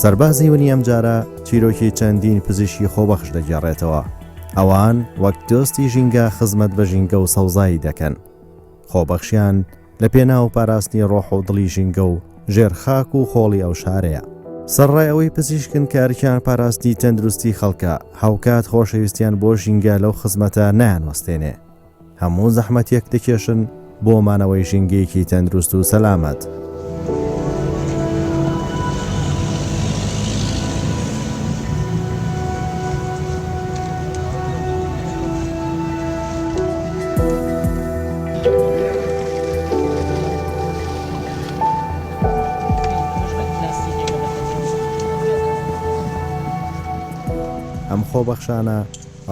سەربازی ونی ئەمجارە چیرۆکی چەندین پزیشکی خۆبەخش دەگێڕێتەوە. ئەوان وەک دۆستی ژینگە خزمەت بە ژینگە و سەوزایی دەکەن. خۆبەخشیان لە پێناو پاراستنی ڕۆح و دڵی ژینگە و ژێر خاک و خۆڵی ئەو شارەیە. سەرەڕای ئەوەی پزیشکن کە ئەرکیان پاراستنی تەندروستی خەڵکە، هاوکات خۆشەویستیان بۆ ژینگە لەو خزمەتە نایانوەستێنێ. هەموو زەحمەتیەک دەکێشن بۆ مانەوەی ژینگەیەکی تەندروست و سەلامەت. ئەم خۆبەخشانە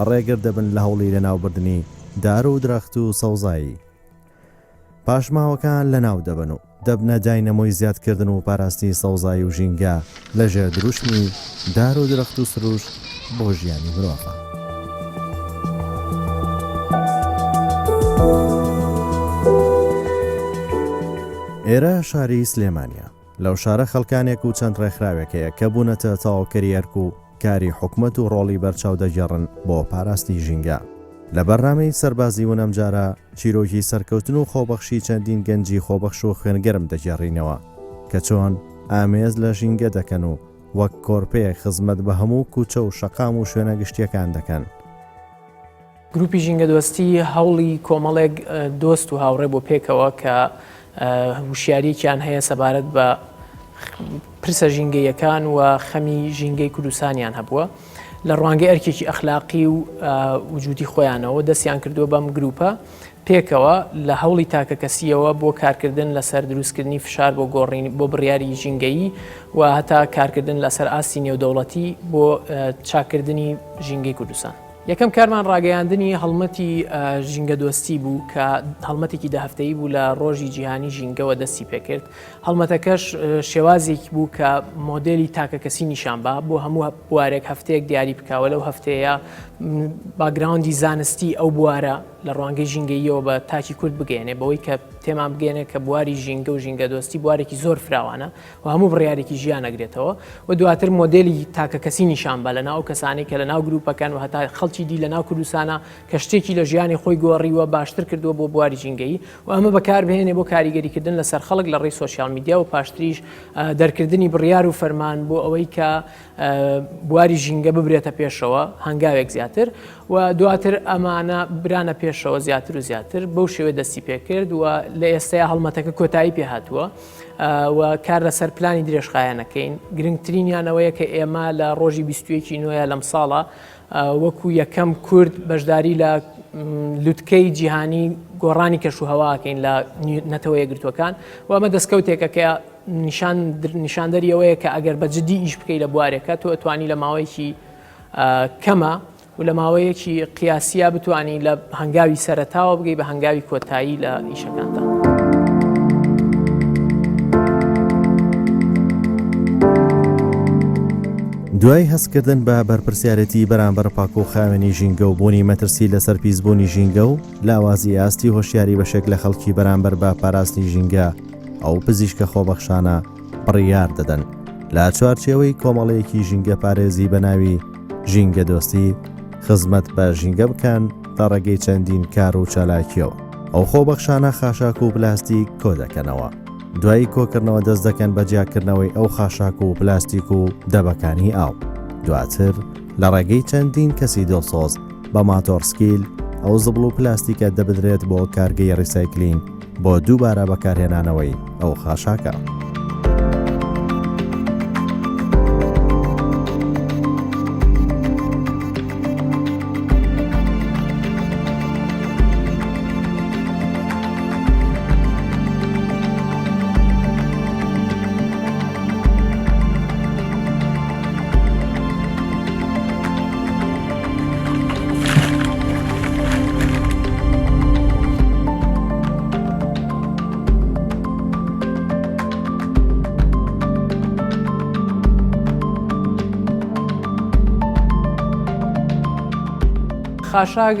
ڕێگر دەبن لە هەوڵی لەناوبردنی دار و درەخت و سەوزایی. پاشماوەکان لەناو دەبەن و دەبنە داینەمۆی زیادکردن و پاراستنی سەوزایی و ژینگە لە ژێر دروشمی، دار و درەخت و سروشت بۆ ژیانی مرۆڤە. ئێرە شاری سلێمانیە. لەو شارە خەڵکانێک و چەند ڕێکخراوێک هەیە کە بوونەتە تەواوکەری ئەرک و کاری حکومەت و ڕۆڵی بەرچاو دەگێڕن بۆ پاراستنی ژینگە. لە بەرنامەی سەربازی ون ئەمجارە چیرۆکی سەرکەوتن و خۆبەخشی چەندین گەنجی خۆبەخش و خوێنگەرم دەگێڕینەوە کە چۆن ئامێز لە ژینگە دەکەن و وەک کۆرپەیەک خزمەت بە هەموو کوچە و شەقام و شوێنە گشتییەکان دەکەن. گروپی ژینگەدۆستی هەوڵی کۆمەڵێک دۆست و هاوڕێ بۆ پێکەوە کە وشیاریەکیان هەیە سەبارەت بە پرسە ژینگەیەکان و خەمی ژینگەی کوردستانیان هەبووە لە ڕوانگەی ئەرکێکی ئەخلاقی و وجودی خۆیانەوە دەستیان کردووە بەم گروپە پێکەوە لە هەوڵی تاکەکەسییەوە بۆ کارکردن لەسەر دروستکردنی فشار بۆ گۆڕین بۆ بڕیاری ژینگەیی و هەتا کارکردن لەسەر ئاستی نێودەوڵەتی بۆ چاککردنی ژینگەی کوردستان. یەکەم کارمان ڕاگەیاندنی هەڵمەتی ژینگەدۆستی بوو کە هەڵمەتێکی دە هەفتەیی بوو لە ڕۆژی جیهانی ژینگەوە دەستی پێکرد. هەڵمەتەکەش شێوازێک بوو کە مۆدێلی تاکەکەسی نیشان با بۆ هەموو بوارێک هەفتەیەک دیاری بکا و لەو هەفتەیە باکگراوندی زانستی ئەو بوارە لە ڕوانگەی ژینگەییەوە بە تاکی کورد بگەیەنێ بەوەی کە تێمان بگەێنێ کە بواری ژینگە و ژینگەدۆستی بوارێکی زۆر فراوانە و هەموو بڕیارێکی ژیان ئەگرێتەوە و دواتر مۆدێلی تاکەکەسی نیشان بە لەناو ئەو کەسانەی کە لەناو گروپەکەن و هەتا خەڵکی دی لەناو کوردستانە کە شتێکی لە ژیانی خۆی گۆڕیوە باشتر کردووە بۆ بواری ژینگەیی و ئەمە بەکاربهێنێ بۆ کاریگەریکردن لەسەر خەڵک لە ڕێی سۆشیال میدیا و پاشتریش دەرکردنی بڕیار و فەرمان بۆ ئەوەی کە بواری ژینگە ببرێتە پێشەوە هەنگاوێک زیاتر و دواتر ئەمانە برانە پێشەوە زیاتر و زیاتر بەو شێوە دەستی پێکرد و لە ئێستایا هەڵمەتەکە کۆتایی پێهاتووە و کار لەسەر پلانی درێژخایەنەکەین گرنگترینیان ئەوەیە کە ئێمە لە ڕۆژی 21 نوێە لەم ساڵە وەکو یەکەم کورد بەشداری لە لوتکەی جیهانی گۆڕانی کەشوهەواکەین لە نەتەوە یەکگرتووەکان و ئەمە دەستکەوتێکە کە نیشاندەری ئەوەیە کە ئەگەر بە جدی ئیش بکەی لە بوارێکە تۆ ئەتوانی لە ماوەیەکی کەمە و لە ماوەیەکی قیاسیە بتانی لە هەنگاوی سەرەتاوە بگەی بە هەنگاوی کۆتایی لە ئیشەکاندا. دوای هەستکردن بە بەرپرسیارێتی بەرامبەر پاک و خاوێنی ژینگە و بوونی مەترسی لەسەر پیسبوونی ژینگە و لاوازی ئاستی هۆشیاری بەشێک لە خەڵکی بەرامبەر بە پاراستنی ژینگە، ئەو پزیشکە خۆبەخشانە بڕیار دەدەن لە چوارچێوەی کۆمەڵەیەکی ژینگەپارێزی بە ناوی ژینگەدۆستی خزمەت بە ژینگە بکەن لە ڕێگەی چەندین کار و چالاکیەوە. ئەو خۆبەخشانە خاشاک و پلاستیک کۆدەکەنەوە، دوای کۆکردنەوە دەست دەکەن بە جیاکردنەوەی ئەو خاشاک و پلاستیک و دەبەکانی ئاو، دواتر لە ڕێگەی چەندین کەسی دڵسۆز بە ماتۆڕسکیل ئەو زبڵ و پلاستیکە دەبدرێت بۆ کارگەی ڕیسایکلین بۆ دووبارە بەکارهێنانەوەی ئەو خاشاکە. خاشاک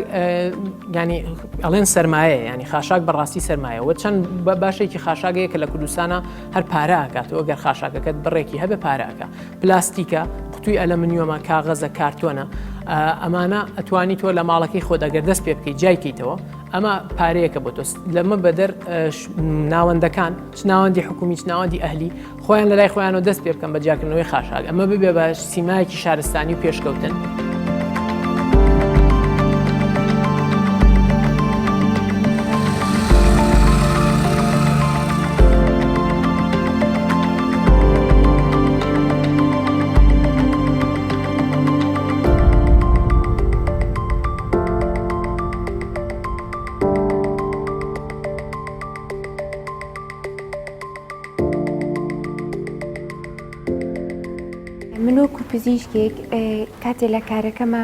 ینی. ئەڵێن سەرمایە ینی خاشاک بەڕاستی سەرمایە وە چەند باشێکی خاشاگەیە کە لە کوردستانە هەر پارە ئەکاتەوە گەر خاشاکەکەت بڕێکی هەبێ پارە ئەکا پلاستیکە قوتوی ئەلەمنیۆمە کاغەزە کارتۆنە ئەمانە ئەتوانی تۆ لە ماڵەکەی خۆت ئەگەر دەست پێ بکەیت جای کەیتەوە ئەمە پارەیەکە بۆ تۆ لەمە بەدەر ناوەندەکان چ ناوەندی حکومی چ ناوەندی ئەهلی خۆیان لە لای خۆیانەوە دەست پێ بکەن بە جیاکردنەوەی خاشاک ئەمە ببێ بە سیمایەکی شارستانی و پێشکەوتن. من وەکو پزیشکێک کاتێ لە کارەکەمە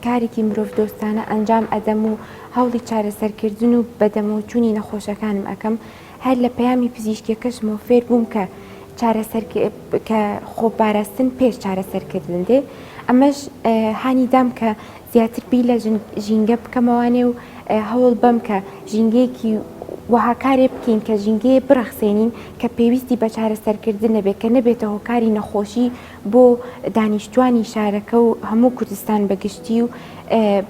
کارێکی مرۆڤ دۆستانە ئەنجام ئەدەم و هەوڵی چارەسەرکردن و بەدەمەوەچوونی نەخۆشەکانم ئەکەم هەر لە پەیامی پزیشکیەکەشمەوە فێر بووم کە چارەسەر کە خۆپاراستن پێش چارەسەرکردن دێ ئەمەش هانی دام کە زیاتر بیر لە ژینگە بکەمەوانێ و هەوڵ بەم کە ژینگەیەکی وەها کارێ بکەین کە ژینگەیە بڕەخسێنین کە پێویستی بە چارەسەرکردن نەبێت کە نەبێتە هۆکاری نەخۆشی بۆ دانیشتوانی شارەکە و هەموو کوردستان بە گشتی و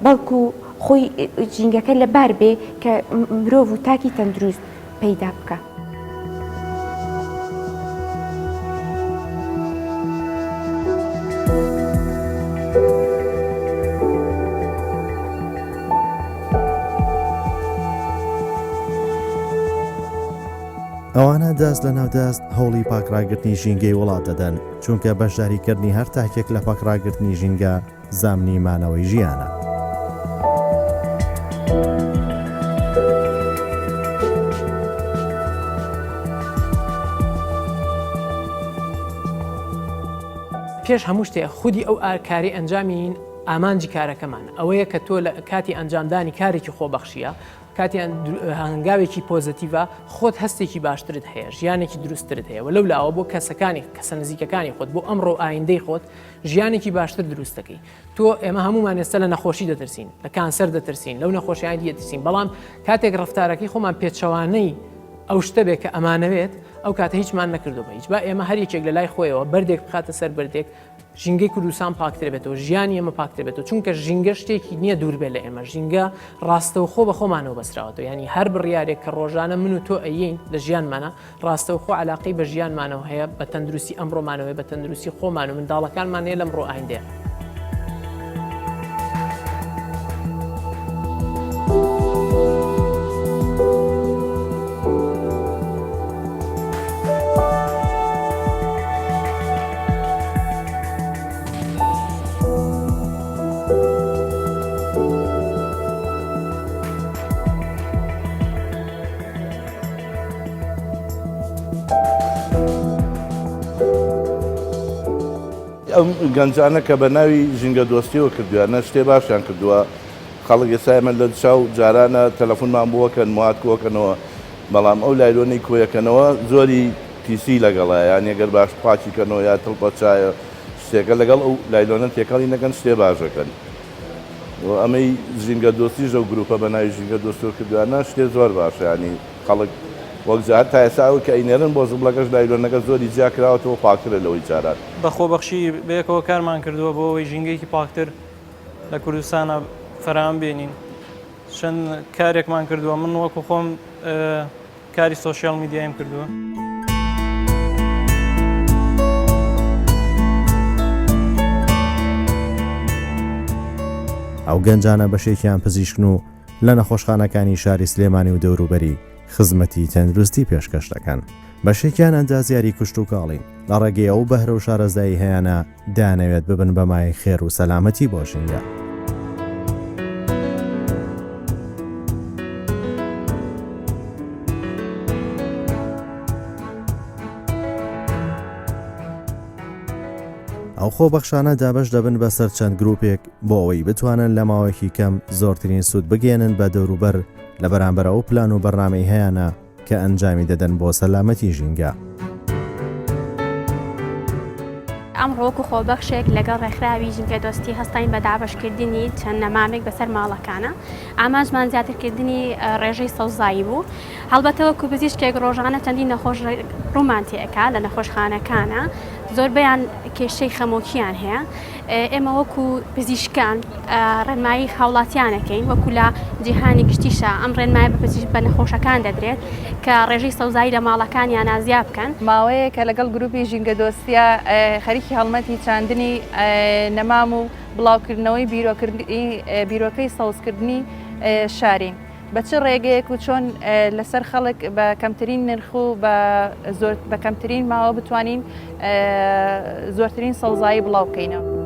بەڵکو خۆی ژینگەکە لەبار بێ کە مرۆڤ و تاکی تەندروست پەیدا بکا. ئەوانە دەست لە ناو دەست هەوڵی پاکڕاگرتنی ژینگەی وڵات دەدەن، چونکە بەشداریکردنی هەر تاکێک لە پاکڕاگرتنی ژینگە زامنی مانەوەی ژیانە. پێش هەموو شتێ خودی ئەو کارەی ئەنجامین ئامانجی کارەکەمان ئەوەیە کە تۆ لە کاتی ئەنجامدانی کارێکی خۆبەخشیە کاتی هەنگاوێکی پۆزەتیڤە خۆت هەستێکی باشترت هەیە ژیانێکی دروستترت هەیە و لەو لاوە بۆ کەسەکانی کەسە نزیکەکانی خۆت بۆ ئەمڕۆ ئایندەی خۆت ژیانێکی باشتر دروست دەکەی تۆ ئێمە هەمومان ئێستا لە نەخۆشی دەترسین لە کانسەر دەترسین لەو نەخۆشیانی دەترسین بەڵام کاتێک ڕفتارەکەی خۆمان پێچەوانەی ئەو شتە بێ کە ئەمانەوێت ئەو کاتە هیچمان نەکردو بە هیچ با ئێمە هەر یەکێک لە لای خۆیەوە بەردێک بخاتە سەر بەردێک ژینگەی کوردستان پاکتر بێتەوە ژیانی ئێمە پاکتر بێتەوە چونکە ژینگە شتێکی نییە دوور بێت لە ئێمە ژینگە ڕاستەوخۆ بە خۆمانەوە بەسراوەتەوە ینی هەر بڕیارێک کە ڕۆژانە من و تۆ ئەیین لە ژیانمانە ڕاستەوخۆ علاقەی بە ژیانمانەوە هەیە بە تەندروستی ئەمڕۆمانەوەی بە تەندروستی خۆمان و منداڵەکانمان هەیە لەمڕۆ ئایندەیە. ئەم گەنجانە کە بە ناوی ژینگە دۆستیەوە کردویانە شتێ باشیان کردووە خەڵک ئێستا ئێمە لە چاو جارانە تەلەفونمان بۆکەن موات کۆکەنەوە بەڵام ئەو لایلۆنەی کۆیەکەنەوە زۆری پیسی لەگەڵە یانی گەر باش پاکی کەنەوە یا تڵپە چایە شتێکە لەگەڵ ئەو لایلۆنە تێکەڵی نەکەن شتێ باشەکەن و ئەمەی ژینگە دۆستیش ئەو گروپە بە ناوی ژینگە دۆستیەوە کردویانە شتێ زۆر باشە یانی خەڵک وەک جار تا ئێستا ئەوەی کە ئەینێرن بۆ زبڵەکەش لایلۆنەکە زۆری جیا کراوەتەوە پاکترە لەوەی جاران. بە خۆبەخشی بەیەکەوە کارمان کردووە بۆ ئەوەی ژینگەیەکی پاکتر لە کوردستانا فەراهەم بێنین. چەند کارێکمان کردووە من وەکو خۆم کاری سۆشیال میدیایم کردووە. ئەو گەنجانە بەشێکیان پزیشکن و لە نەخۆشخانەکانی شاری سلێمانی و دەوروبەری خزمەتی تەندروستی پێشکەش دەکەن، بەشێکیان ئەندازیاری کشتوکاڵین، لە ڕێگەی ئەو بەهرە و شارەزایی هەیانە دەیانەوێت ببن بە مایەی خێر و سەلامەتی بۆ ژینگە. ئەو خۆبەخشانە دابەش دەبن بەسەر چەند گروپێک بۆ ئەوەی بتوانن لە ماوەیەکی کەم زۆرترین سوود بگەیەنن بە دەوروبەر لە بەرامبەر ئەو پلان و بەرنامەی هەیانە کە ئەنجامی دەدەن بۆ سەلامەتی ژینگە. ئەمڕۆ وەکو خۆبەخشێک لەگەڵ ڕێکخراوی ژینگەدۆستی هەستاین بە دابەشکردنی چەند نەمامێک بەسەر ماڵەکانە. ئامانجمان زیاترکردنی ڕێژەی سەوزایی بوو. هەڵبەتە وەکو پزیشکێک ڕۆژانە چەندین نەخۆش ڕوومان تێئەکا لە نەخۆشخانەکانە زۆربەیان کێشەی خەمۆکیان هەیە. ئێمە وەکو پزیشکان ڕێنمایی هاوڵاتیان ئەکەین وەکو لە جیهانی گشتیشا ئەم ڕێنمایە بە پزیشک بە نەخۆشەکان دەدرێت کە ڕێژەی سەوزایی لە ماڵەکانیانا زیا بکەن. ماوەیەکە لەگەڵ گروپی ژینگەدۆستیە خەریکی هەڵمەتی چاندنی نەمام و بڵاوکردنەوەی بیرۆکەی سەوزکردنی شارین. بە چ ڕێگەیەک و چۆن لەسەر خەڵک بە کەمترین نرخ و بە کەمترین ماوە بتوانین زۆرترین سەوزایی بڵاو بکەینەوە.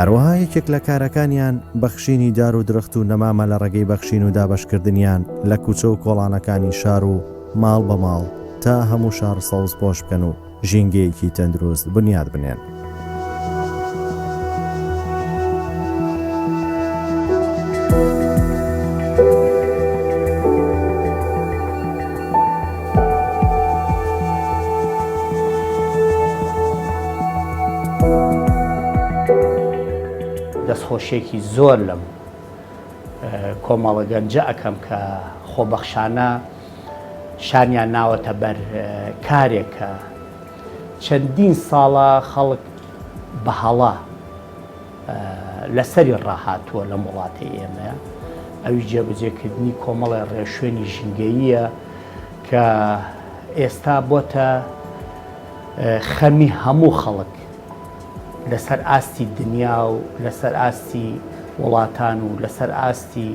هەروەها یەکێک لە کارەکانیان بەخشینی دار و درەخت و نەمامە لە ڕێگەی بەخشین و دابەشکردنیان لە کوچە و کۆڵانەکانی شار و ماڵ بە ماڵ تا هەموو شار سەوز پۆش بکەن و ژینگەیەکی تەندروست بنیات بنێن. دەستخۆشیەکی زۆر لەم کۆمەڵە گەنجە ئەکەم کە خۆبەخشانە شانیان ناوەتە بەر کارێک کە چەندین ساڵە خەڵک بە هەڵە لەسەری ڕاهاتووە لەم وڵاتەی ئێمە ئەوی جێبەجێکردنی کۆمەڵی ڕێوشوێنی ژینگەییە کە ئێستا بۆتە خەمی هەموو خەڵک لەسەر ئاستی دنیا و لەسەر ئاستی وڵاتان و لەسەر ئاستی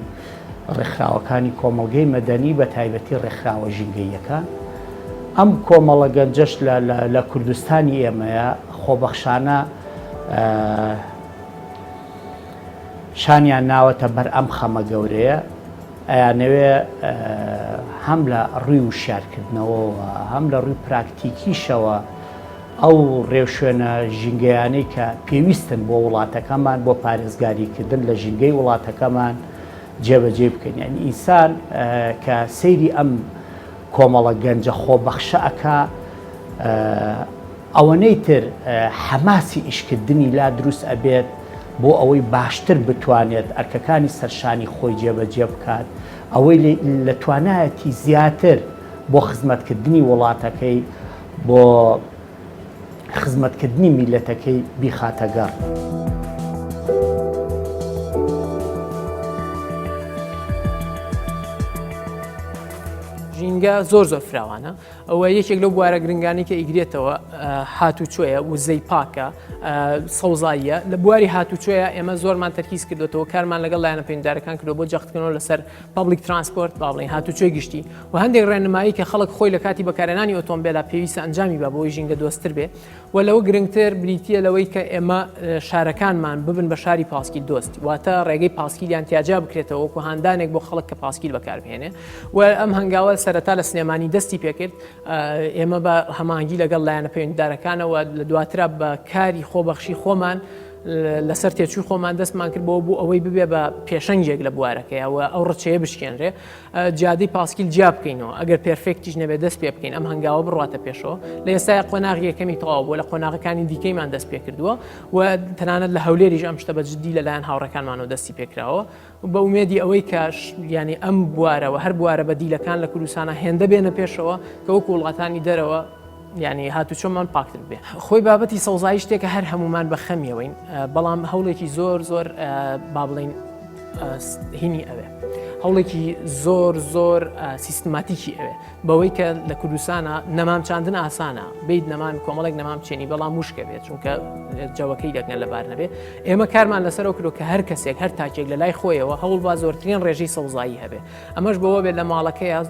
ڕێکخراوەکانی کۆمەڵگەی مەدەنی بە تایبەتی ڕێکخراوە ژینگەییەکان. ئەم کۆمەڵە گەنجەش لە کوردستانی ئێمەیە خۆبەخشانە شانیان ناوەتە بەر ئەم خەمە گەورەیە ئەیانەوێ هەم لە ڕووی وشیارکردنەوەوە هەم لە ڕووی پراکتیکیشەوە ئەو ڕێوشوێنە ژینگەیانەی کە پێویستن بۆ وڵاتەکەمان بۆ پارێزگاریکردن لە ژینگەی وڵاتەکەمان جێبەجێ بکەین یعنی ئینسان کە سەیری ئەم کۆمەڵە گەنجە خۆبەخشە ئەکا ئەوەنەی تر حەماسی ئیشکردنی لا دروست ئەبێت بۆ ئەوەی باشتر بتوانێت ئەرکەکانی سەرشانی خۆی جێبەجێ بکات ئەوەی لە توانایەتی زیاتر بۆ خزمەتکردنی وڵاتەکەی بۆ خزمەتکردنی میللەتەکەی بیخاتە گەڕ. ژینگە زۆر زۆر فراوانە ئەوە یەکێک لەو بوارە گرنگانی کە ئیگرێتەوە هاتوچۆیە وزەی پاکە سەوزاییە لە بواری هاتوچۆیە ئێمە زۆرمان تەرکیز کردوێتەوە کارمان لەگەڵ لایەنە پەیوەندیدارەکان کردو بۆ جەختکردنەوە لەسەر public transport با بڵێین هاتوچۆی گشتی و هەندێک ڕێنمایی کە خەڵک خۆی لە کاتی بەکارهێنانی ئۆتۆمبێلا پێویستە ئەنجامی با بۆی ژینگە دۆستتر بێ و لەوە گرنگتر بریتییە لەوەی کە ئێمە شارەکانمان ببن بە شاری پاسکیل دۆست واتە ڕێگەی پاسکیلیان تیاجیا بکرێتەوە وەکو هاندانێک بۆ خەڵک کە پاسکیل بەکاربهێنێ و ئەم هەنگاوە سەرەتا لە سلێمانی دەستی پێکرد ئێمە بە هەماهەنگی لەگەڵ لایەنە پەیوەندیدارەکانەوە لە دواترا بە کاری خۆبەخشی خۆمان لەسەر تێچووی خۆمان دەستمان کرد بۆ بۆ ئەوەی ببێ بە پێشەنگێک لە بوارەکەی و ئەو ڕچەیە بشکێنرێ جادەی پاسکیل جیا بکەینەوە ئەگەر perfect یش نەبێت دەست پێ بکەین ئەم هەنگاوە بڕاتە پێشەوە لە ئێستای قۆناغی یەکەمی تەواو بووە لە قۆناغەکانی دیکەیمان دەست پێ کردووە و تەنانەت لە هەولێریش ئەم شتە بە جدی لەلایەن هاوڕێکانمانەوە دەستی پێکراوە بە ئومێدی ئەوەی کە ینی ئەم بوارەوە هەر بوارە بەدیلەکان لە کوردستانە هێندە بێنە پێشەوە کە وەکو وڵاتانی دەرەوە یعنی هاتوچۆمان پاکتر بێ خۆی بابەتی سەوزایی شتێکە هەر هەمومان بە خەمیەوەین بەڵام هەوڵێکی زۆر زۆر با بڵین هینی ئەوێ هەوڵێکی زۆر زۆر سیستماتیکی ئەوێ بەوەی کە لە کوردستانە نەمام چاندن ئاسانە بیت نەمان کۆمەڵێک نەمام چێنی بەڵام وشکە بێت چونکە جەوەکەی دەگەن لەبار نەبێ ئێمە کارمان لەسەرەوە کرد کە هەر کەسێک هەر تاکێک لە لای خۆیەوە هەوڵ با زۆرترین ڕێژەی سەوزایی هەبێ ئەمەش بەوە بێت لە ماڵەکەیە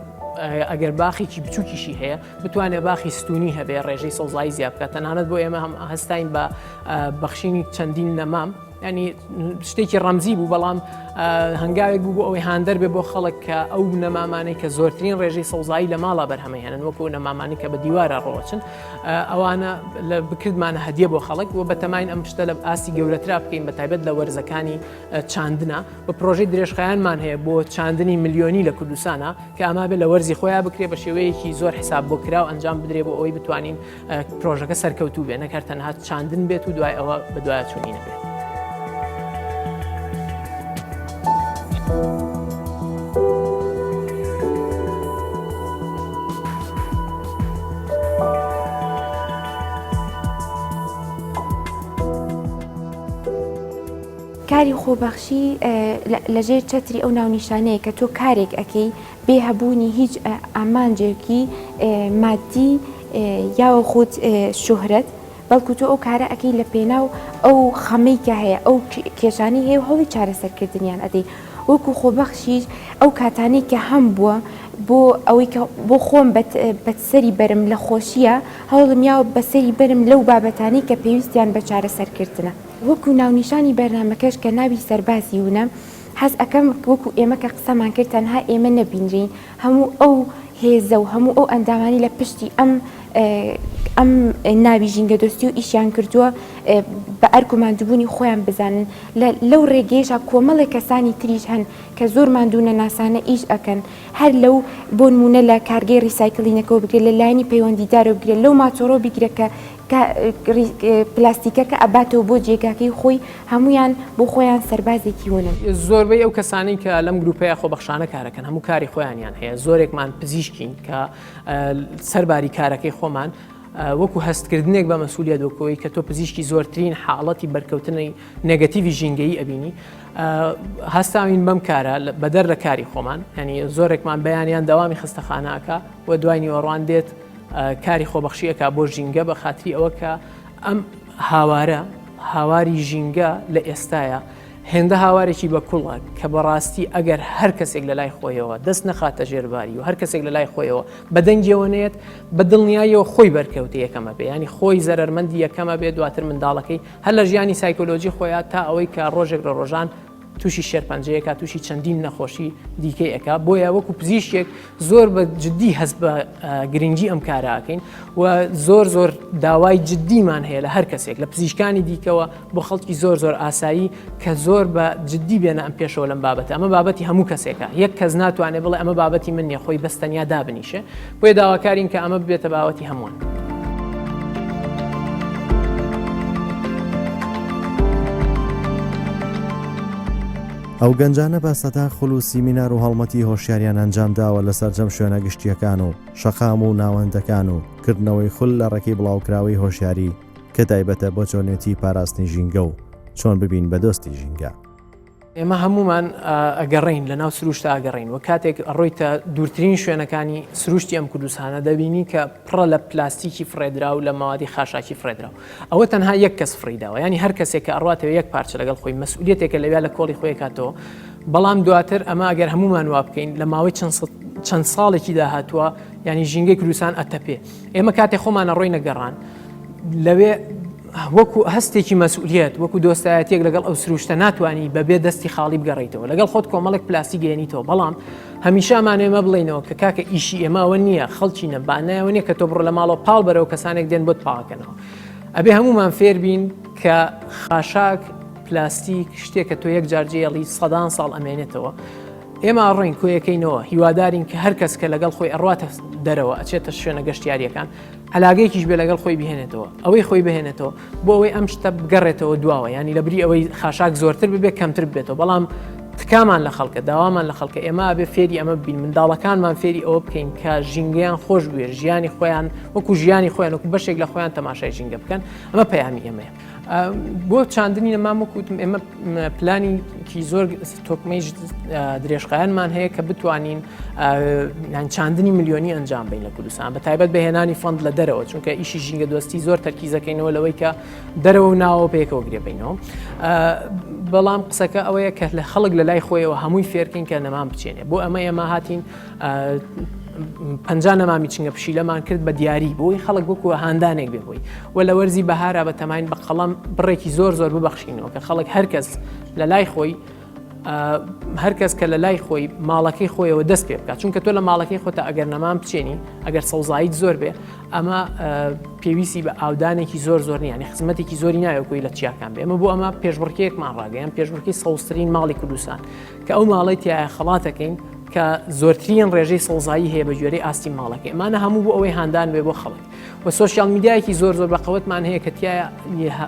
ئەگەر باخێکی بچووکیشی هەیە بتوانێت باخی ستونی هەبێ ڕێژەی سەوزایی زیاد بکات تەنانەت بۆ ئێمە هەم هەستاین بە بەخشینی چەندین نەمام. ینی شتێکی ڕەمزی بوو بەڵام هەنگاوێک بوو بۆ ئەوەی هاندەر بێ بۆ خەڵک کە ئەو نەمامانەی کە زۆرترین ڕێژەی سەوزایی لە ماڵا بەرهەمەهێنن وەکو نەمامانی کە بە دیوارە ڕۆچن ئەوانە لە بکردمانە هەدیە بۆ خەڵک و بەتەماین ئەم شتە لە ئاستی گەورەترا بکەین بە تایبەت لە وەرزەکانی چاندنا و پرۆژەی درێژخایەنمان هەیە بۆ چاندنی ملیۆنی لە کوردستانە کە ئەما بێ لە وەرزی خۆیان بکرێ بە شێوەیەکی زۆر حساب بۆ کراو ئەنجام بدرێ بۆ ئەوەی بتوانین پرۆژەکە سەرکەوتوو بێ نەک هەر تەنها چاندن بێت و دوای ئەوە بەدوایچوونی نەبێت. کاری خۆبەخشی لەژێر چەتری ئەو ناونیشانەیە کە تۆ کارێک ئەکەی بێ هەبوونی هیچ ئامانجێکی مادی یاوەخود شوهرەت، بەڵکو تۆ ئەو کارە ئەکەی لە پێناو ئەو خەمەی کە هەیە ئەو کێشانەی هەیە و هەوڵی چارەسەرکردنیان ئەدەی وەکو خۆبەخشیش ئەو کاتانەی کە هەم بووە بۆ ئەوەی کە بۆ خۆم بەسەری بەرم لە خۆشیە هەوڵم یاوە بەسەری بەرم لەو بابەتانەی کە پێویستیان بە چارەسەرکردنە. وەکو ناونیشانی بەرنامەکەش کە ناوی سەربازی ونە حەز ئەکەم وەکو ئێمە کە قسەمان کرد تەنها ئێمە نەبینرێین هەموو ئەو هێزە و هەموو ئەو ئەندامانی لە پشتی ئەم ئەم ناوی ژینگەدۆستی و ئیشیان کردووە بە ئەرک و ماندووبوونی خۆیان بزانن لە لەو ڕێگەیەشا کۆمەڵێک کەسانی تریش هەن کە زۆر ماندوو نەناسانە ئیش ئەکەن هەر لەو بۆ نموونە لە کارگەی recycling ەکەوە بگرە لە لایەنی پەیوەندیدارەوە بگرە لەو ماتۆڕەوە بیگرە کە پلاستیکەکە ئەباتەوە بۆ جێگاکەی خۆی هەموویان بۆ خۆیان سەربازێکی ونن. زۆربەی ئەو کەسانەی کە لەم گروپەیە خۆبەخشانە کارەکەن هەموو کاری خۆیانیان هەیە زۆرێکمان پزیشکین کە سەرباری کارەکەی خۆمان وەکو هەستکردنێک بە مەسولیت وەکەوەی کە تۆ پزیشکی زۆرترین حاڵەتی بەرکەوتنی negative ی ژینگەیی ئەبینی هەستاوین بەم کارە بەدەر لە کاری خۆمان ینی زۆرێکمان بەیانیان دەوامی خستەخانەکە و دوای نیوەڕوان دێت کاری خۆبەخشی ئەکا بۆ ژینگە بە خاتری ئەوە کە ئەم هاوارە هاواری ژینگە لە ئێستاە هێندە هاوارێکی بە کوڵە کە بەڕاستی ئەگەر هەر کەسێک لە لای خۆیەوە دەست نەخاتە ژێرباری و هەر کەسێک لە لای خۆیەوە بە دەنگیەوە نێت بە دڵنیاییەوە خۆی بەرکەوتە یەکەمە بێ ینی خۆی زەرەرمەندی یەکەمە بێ دواتر منداڵەکەی هەر لە ژیانی سایکۆلۆژی خۆیان تا ئەوەی کە ڕۆژێک لە ڕۆژان تووشی شێرپەنجەی ئەکا تووشی چەندین نەخۆشی دیکەی ئەکا بۆیە وەکو پزیشکێک زۆر بە جددی هەست بە گرنگی ئەم کارە ئەکەین و زۆر زۆر داوای جددیمان هەیە لە هەر کەسێک لە پزیشکانی دیکەوە بۆ خەڵکی زۆر زۆر ئاسایی کە زۆر بە جددی بێنە ئەم پێشەوە لەم بابەتە ئەمە بابەتی هەموو کەسێکە یەک کەس ناتوانێت بڵێ ئەمە بابەتی من نیە خۆی بەس تەنیا دابنیشێ بۆیە داواکارین کە ئەمە ببێتە باوەتی هەمووان. ئەو گەنجانە بە سەدان خول و سیمینار و هەڵمەتی هۆشیاریان ئەنجامداوە لە سەرجەم شوێنە گشتییەکان و شەقام و ناوەندەکان و کردنەوەی خول لە ڕێکەی بڵاوکراوەی هۆشیاری کە تایبەتە بۆ چۆنێتی پاراستنی ژینگە و چۆن ببین بە دۆستی ژینگە. ئێمە هەموومان ئەگەڕێین لەناو سروشتا ئەگەڕێین و کاتێک ئەڕۆیتە دوورترین شوێنەکانی سروشتی ئەم کوردستانە دەبینی کە پڕە لە پلاستیکی فڕێدراو لە مەوادی خاشاکی فڕێدراو ئەوە تەنها یەک کەس فڕیداوە ینی هەر کەسێک کە ئەڕاتەوە یەک پارچە لەگەڵ خۆی مەسئولیتێکە لەویا لە کۆڵی خۆی کاتەوە بەڵام دواتر ئەمە ئەگەر هەمومان وا بکەین لە ماوەی چەند ساڵێکی داهاتووە ینی ژینگەی کوردستان ئەتەپێ ئێمە کاتێ خۆمان ئەڕۆینە گەڕان لەوێ وەکو هەستێکی مەسئولیەت، وەکو دۆستایەتیەک لەگەڵ ئەو سروشتە ناتوانی بەبێ دەستی خاڵی بگەڕێیتەوە، لەگەڵ خۆت کۆمەڵێک پلاستیک گەیەنیتەوە، بەڵام هەمیشە ئەمانەوێ ئێمە بڵێینەوە کە کاکە ئیشی ئێمە ئەوە نییە، خەڵکینە با نایەوە نییە کە تۆ بڕۆ لە ماڵەوە پاڵ بەرەوە کەسانێک دێن بۆت پاکەنەوە. ئەبێ هەموومان فێر بین کە خاشاک، پلاستیک شتێکە تۆ یەک جار جێڵی سەدان ساڵ ئەمێنێتەوە. ئێمە ئەڕۆین کۆیەکەینەوە، هیوادارین کە هەر کەس کە لەگەڵ خۆی ئەڕواتە دەرەوە ئەچێتە شوێنە گەشتیارییەکان، عەلاگەیەکیش بێ لەگەڵ خۆی بهێنێتەوە ئەوەی خۆی بهێنێتەوە بۆ ئەوەی ئەم شتە بگەڕێتەوە دواوە ینی لە بری ئەوەی خاشاک زۆرتر ببێ کەمتر بێتەوە بەڵام تکامان لە خەڵکە داوامان لە خەڵکە ئێمە ئەبێ فێری ئەمە بین منداڵەکانمان فێری ئەوە بکەین کە ژینگەیان خۆش بوێ ژیانی خۆیان وەکو ژیانی خۆیان وەکو بەشێک لە خۆیان تەماشای ژینگە بکەن ئەمە پەیامی ئێمەیە. بۆ چاندنی نەمام وەک وتم ئێمە پلانێکی زۆر تۆکمەی درێژخایەنمان هەیە کە بتوانین چاندنی ملیۆنی ئەنجام بین لە کوردستان بە تایبەت بەهێنانی fund لە دەرەوە چونکە ئیشی ژینگە دۆستی زۆر تەرکیزەکەینەوە لەوەی کە دەرەوە و ناوە پێکەوە گرێبینەوە بەڵام قسەکە ئەوەیە کە لە خەڵک لە لای خۆیەوە هەمووی فێرکەین کە نەمام بچێنێ بۆ ئەمە ئێمە هاتین. 50 نەمامی چنگە پشیلەمان کرد بە دیاری بۆی خەڵک وەکو هاندانێک بێ بۆی و لە وەرزی بەهارا بە تەماین بە قەڵەم بڕێکی زۆر زۆر ببەخشینەوە کە خەڵک هەرکەس لە لای خۆی هەرکەس کە لە لای خۆی ماڵەکەی خۆیەوە دەست پێ بکات چونکە تۆ لە ماڵەکەی خۆتە ئەگەر نەمام بچێنی ئەگەر سەوزاییت زۆر بێ ئەمە پێویستی بە ئاودانێکی زۆر زۆر نییە خزمەتێکی زۆری ناوێکۆی لە چیاکان بێ ئەمە بۆ ئەمە پێشبڕکێکمان ڕاگەیان پێشبڕکی سەوزترین ماڵی کوردستان کە ئەو ماڵەی تایە خەڵاتەکەین کە زۆرترین ڕێژەی سەوزایی هەیە بە گوێرەی ئاستی ماڵەکەی ئەمانە هەموو بۆ ئەوەی هاندان بێ بۆ خەڵک و سۆشیال میدیایەکی زۆر زۆر بەقەوەتمان هەیە کە تایە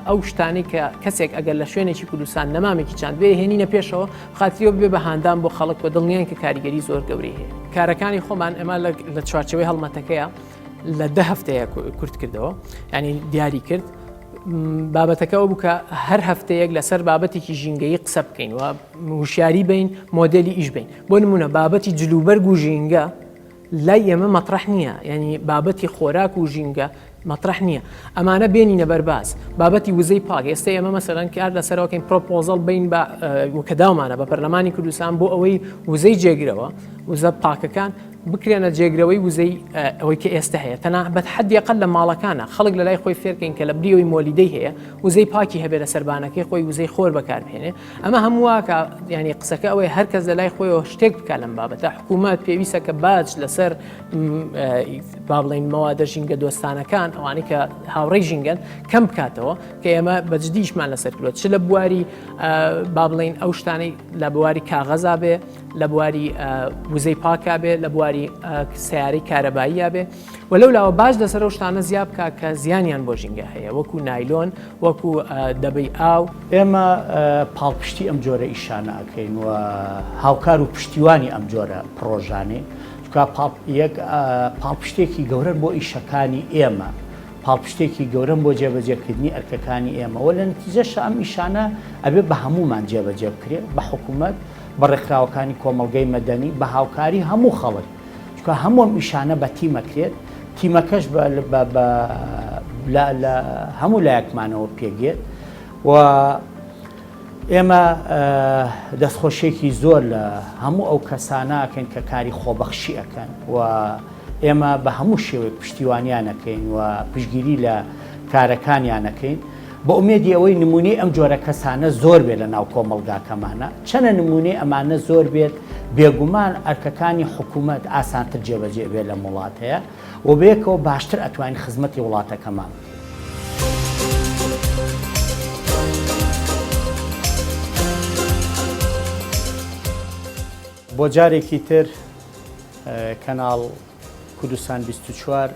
ئەو شتانەی کە کەسێک ئەگەر لە شوێنێکی کوردستان نەمامێکی چاند بێ هێنینە پێشەوە خاتریەوە بێ بە هاندان بۆ خەڵک و دڵنیان کە کاریگەری زۆر گەورەی هەیە کارەکانی خۆمان ئەمە لە چوارچەوەی هەڵمەتەکەیە لە دە هەفتەیە کورت کردەوە ینی دیاری کرد بابەتەکە ئەو بوو کە هەر هەفتەیەک لەسەر بابەتێکی ژینگەیی قسە بکەین و هوشیاری بین مۆدلی ئیش بین بۆ نمونە بابەتی جلوبەرگ و ژینگە لای ئێمە مەترەح نییە یعنی بابەتی خۆراک و ژینگە مەترەح نییە ئەمانە بێنینە بەرباز بابەتی وزەی پاک ئێستا ئێمە مەسەرەن کار لەسەرەوەکەین پرۆپۆزەڵ بین بە وکەداومانە بە پەرلەمانی کوردستان بۆ ئەوەی وزەی جێگرەوە وزە پاکەکان بکرێنە جێگرەوەی وزەی ئەوەی کە ئێستا هەیە تەنا بە حەدی ئەقل لە ماڵەکانە خەڵک لە لای خۆی فێرکەین کە لە بریەوەی مۆلیدەی هەیە وزەی پاکی هەبێ لە سەربانەکەی خۆی وزەی خۆر بەکاربهێنێ ئەمە هەموواکە ینی قسەکە ئەوەی هەر کەس لە لای خۆیەوە شتێک بکە لەم بابەتە حکوومەت پێویستە کە باج لەسەر با بڵین مەوادە ژینگە دۆستانەکان ئەوانەی کە هاوڕێی ژینگەن کەم بکاتەوە کە ئێمە بەجددیشمان لەسەر کردوە چ لە بواری با بڵین ئەو شتانەی لە بواری کاغەزا بێ لە بواری وزەی پاکا بێ لە بواری سیارەی کارەباییە بێ و لەو لاوە باش لەسەر ئەو شتانە زیا بکە کە زیانیان بۆ ژینگە هەیە وەکو نایلۆن وەکو دەبەی ئاو. ئێمە پاڵپشتی ئەم جۆرە ئیشانە ئەکەین و هاوکار و پشتیوانی ئەم جۆرە پڕۆژانەین چونکە یەک پاڵپشتێکی گەورەن بۆ ئیشەکانی ئێمە پاڵپشتێکی گەورەن بۆ جێبەجێکردنی ئەرکەکانی ئێمە و لە نەتیجەشا ئەم ئیشانە ئەبێ بە هەموومان جێبەجێ بکرێ بە حکوومەت بە ڕێکخراوەکانی کۆمەڵگەی مەدەنی، بە هاوکاری هەموو خەڵک، چونکە هەموو ئەم ئیشانە بە تیم ئەکرێت، تیمەکەش بە بە بە لە لە هەموو لایەکمانەوە پێک دێت و ئێمە دەستخۆشیەکی زۆر لە هەموو ئەو کەسانە ئەکەین کە کاری خۆبەخشی ئەکەن و ئێمە بە هەموو شێوەیەک پشتیوانیان ئەکەین و پشتگیری لە کارەکانیان ئەکەین. بە ئومێدی ئەوەی نمونەی ئەم جۆرە کەسانە زۆر بێت لە ناو کۆمەڵگاکەمانا، چەنە نمونەی ئەمانە زۆر بێت بێگومان ئەرکەکانی حکومەت ئاسانتر جێبەجێ بێت لەم وڵاتەیە و بەیەکەوە باشتر ئەتوانین خزمەتی وڵاتەکەمان بکەین. بۆ جارێکی تر کەناڵ کوردستان 24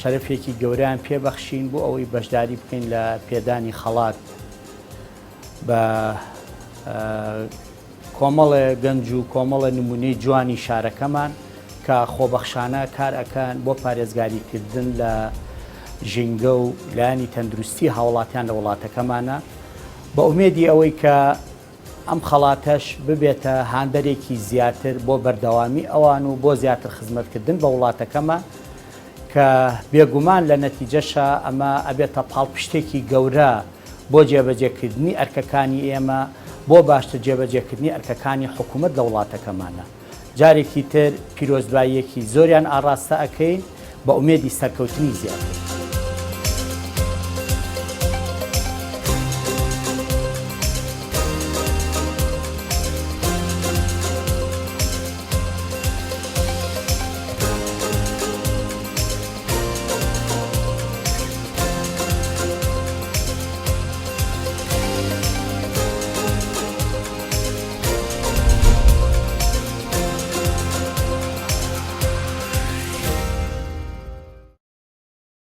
شەرەفێکی گەورەیان پێ بەخشین بۆ ئەوەی بەشداری بکەین لە پێدانی خەڵات بە کۆمەڵێ گەنج و کۆمەڵە نمونەی جوانی شارەکەمان کە خۆبەخشانە کار ئەکەن بۆ پارێزگاریکردن لە ژینگە و لایەنی تەندروستی هاوڵاتیان لە وڵاتەکەمانە بە ئومێدی ئەوەی کە ئەم خەڵاتەش ببێتە هاندەرێکی زیاتر بۆ بەردەوامی ئەوان و بۆ زیاتر خزمەتکردن بە وڵاتەکەمان کە بێگومان لە نەتیجەشا ئەمە ئەبێتە پاڵپشتێکی گەورە بۆ جێبەجێکردنی ئەرکەکانی ئێمە بۆ باشتر جێبەجێکردنی ئەرکەکانی حکومەت لە وڵاتەکەمانا. جارێکی تر پیرۆزباییەکی زۆریان ئاڕاستە ئەکەین بە ئومێدی سەرکەوتنی زیاتر.